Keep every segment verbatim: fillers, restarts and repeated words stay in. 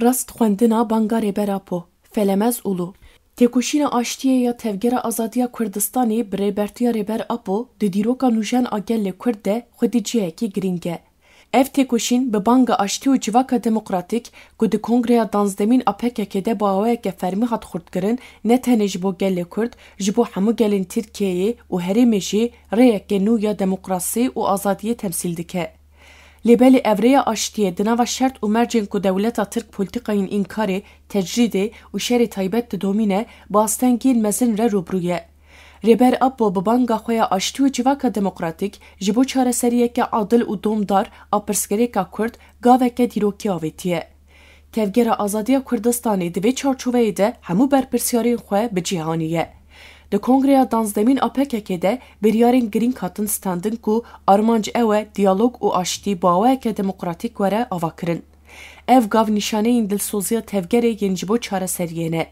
Rast xwendina banga Rêber Apo, Felemez Ulu. Têkoşîna aştiyê ya Tevgera Azadiya Kurdistanê bi rêbertiya Rêber Apo di dîroka nûjen a gelê Kurd de xwedî cihekî girîng e. Ev têkoşîn bi banga aştî û civaka demokratîk ku di Kongreya danzdemîn a P K K de bi awayeke fermî hat xurtkirin, ne tenê ji bo gelê Kurd, ji bo hemû gelên Tirkiyeyê û herêmê jî rêyeke nû ya demokrasî û azadiyê temsîl dike. Lê belê ev rêya aştiyê di nava şert û mercên ku dewleta Tirk polîtîkayên înkarê, tecrîdê û şerê taybet didomîne, bi astengiyên mezin re rûbirû ye. Rêber Apo bi banga xwe ya aştî û civaka demokratîk ji bo çareseriyeke adil û domdar a pirsgirêka Kurd gaveke dîrokî avêtiye. Tevgera Azadiya Kurdistanê di vê çarçoveyê de hemû berpirsyarên xwe bi cih aniye. Di Kongreya danzdemîn a P K K de biryarên girîng hatin standin ku armanc ew e diyalog û aştî bi awayeke demokratîk were avakirin. Ev gav nîşaneyên dilsoziya tevgerê yên ji bo çareseriyê ne.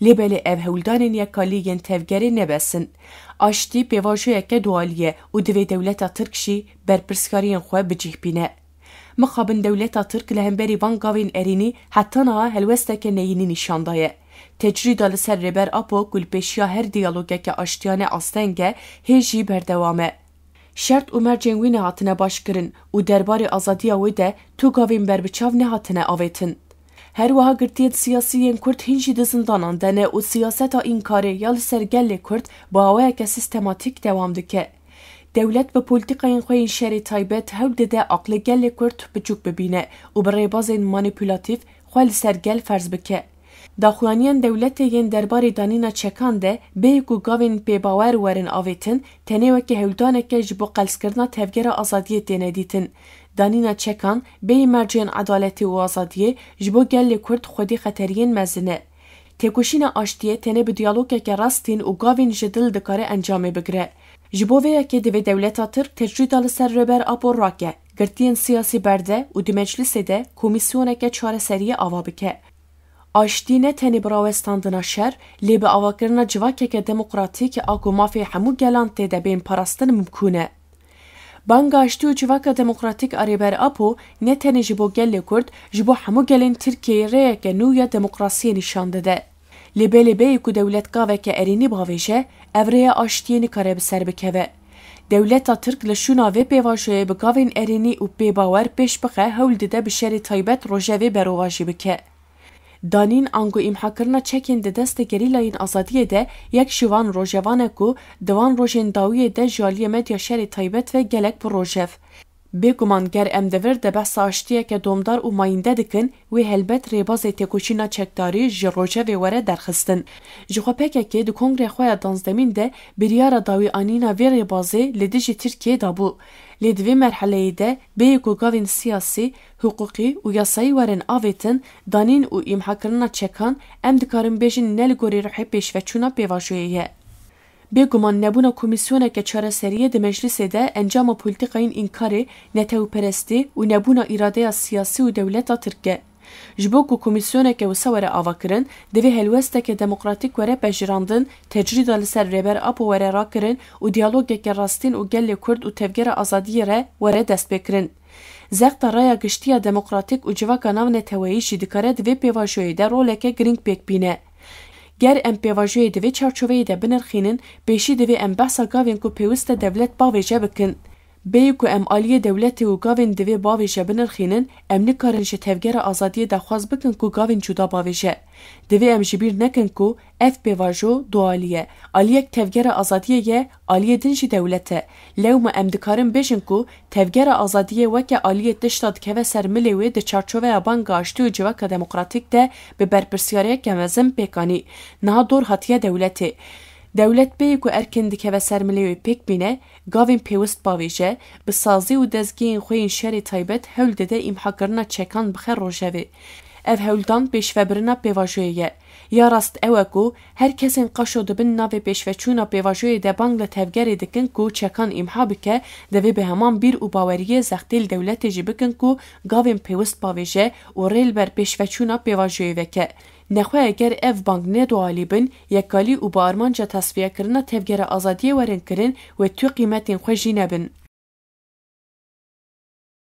Lê belê ev hewldanên yekalî yên tevgerê ne bes in. Aştî pêvajoyeke dualî ye û divê dewleta Tirk jî berpirsyariyên xwe bi cih bîne. Mixabin dewleta Tirk li hemberî van gavên erênî heta niha helwesteke neyînî nîşan daye. Tecrîda li ser Rêber Apo ku li pêşiya her diyalogeke aştiyane asteng e, hê jî berdewam e. Şert û mercên wî nehatine başkirin û derbarê azadiya wê de tu gavên berbiçav nehatine avêtin. Her wiha girtiyên siyasî yên Kurd hîn jî di zindanan de ne û siyaseta înkarê ya li ser gelê Kurd bi awayeke sîstematîk dewam dike. Dewlet bi polîtîkayên xwe yên şerê taybet hewl dide aqlê gelê Kurd biçûk bibîne û bi rêbazên manîpulatîf xwe li ser gel ferz bike. Daxuyaniyên dewletê yên derbarê danîna çekan de bêyî ku gavên pêbawer werin avêtin, tenê wekî hewldaneke ji bo qelskirina tevgera azadiyê têne dîtin. Danîna çekan bêyî mercên edaletê û azadiyê ji bo gelê Kurd xwedî xeteriyên mezin e. Têkoşîna aştiyê tenê bi diyalogeke rastîn û gavên ji dil dikare encamê bigire. Ji bo vê yekê divê dewleta Tirk tecrîda li ser Rêber Apo rake, girtiyên siyasî berde û di meclisê de komîsyoneke çareseriyê ava bike. Aştî ne tenê bi rawestandina şer, lê bi avakirina civakeke demokratîk a ku mafê hemû gelan tê de bên parastin mimkûn e. Banga aştî û civaka demokratîk a Rêber Apo ne tenê ji bo gelê Kurd, ji bo hemû gelên Tirkiyeyê rêyeke nû ya demokrasiyê nîşan dide. Lê belê bêyî ku dewlet gaveke erênî bavêje, ev rêya aştiyê nikare bi ser bikeve. Dewleta Tirk li şûna vê pêvajoyê bi gavên erênî û pêbawer pêş bixe, hewl dide bi şerê taybet rojevê berovajî bike. Danîn ango îmhakirina çekên di destê gerîlayên azadiyê de yek ji van rojevan e ku di van rojên dawiyê de ji aliyê medya şerê taybet ve gelek bi rojev. Bêguman ger em di vir de behsa aştiyeke domdar û mayînde dikin, wê helbet rêbazê têkoşîna çekdarî ji rojevê were derxistin. Jixwe P K K di kongrê xwe ya danzdemîn de biryara dawîanîna vê rêbazê li dijî Tirkiyê dabû. Lê di vê merheleyê de bêyî ku gavên siyasî, hiqûqî û yasayî werin avêtin, danîn û îmhakirina çekan, em dikarin bêjin ne li gorî ruhê pêşveçûna pêvajoyê ye. Bêguman nebûna komîsyoneke çareseriyê di meclisê de encama polîtîkayên înkarê, netewperestî û nebûna îradeya siyasî û dewleta Tirk e. Ji bo ku komîsyoneke wisa were avakirin, divê helwesteke demokratîk were pejirandin, tecrîda li ser Rêber Apo were rakirin û diyalogeke rastîn û gelê Kurd û tevgera azadiyê re were destpêkirin. Zexta raya giştî ya demokratîk û civaka navneteweyî jî dikare di vê pêvajoyê de roleke girîng pêk bîne. Ger em pêvajoyê di vê çarçoveyê de binirxînin, pêşî divê em behsa gavên ku pêwist e dewlet bavêje bikin. Bêyî ku em aliyê dewletê û gavên divê bavêje binirxînin, em nikarin ji tevgera azadiyê daxwaz bikin ku gavên cuda bavêje. Divê em ji bîr nekin ku ev pêvajo dualî ye. Aliyek tevgera azadiyê ye, aliyê din jî dewlet e. Lewma em dikarin bêjin ku tevgera azadiyê weke aliyê tişta dikeve ser milê wê di çarçoveya banga aştî û civaka demokratîk de bi berpirsyariyeke mezin pêk anî. Niha dor hatiye dewletê. Dewlet bêyî ku erkên dikeve ser milê wê pêk bîne, gavên pêwist bavêje, bi sazî û dezgehên xwe yên şerê taybet hewl dide îmhakirina çekan bixe rojevê. Ev hewldan pêşvebirina pêvajoyê ye. Ya rast ew e ku her kesên qaşo di bin navê pêşveçûna pêvajoyê de bang li tevgerê dikin ku çekan îmha bike, divê bi heman bîr û baweriyê zextê li dewletê jî bikin ku gavên pêwist bavêje û rê li ber pêşveçûna pêvajoyê veke. Nexwe eger ev bang ne dualî bin, yekalî û bi armanca tesfiyekirina tevgera azadiyê werin kirin, wê tu qîmetên xwe jî nebin.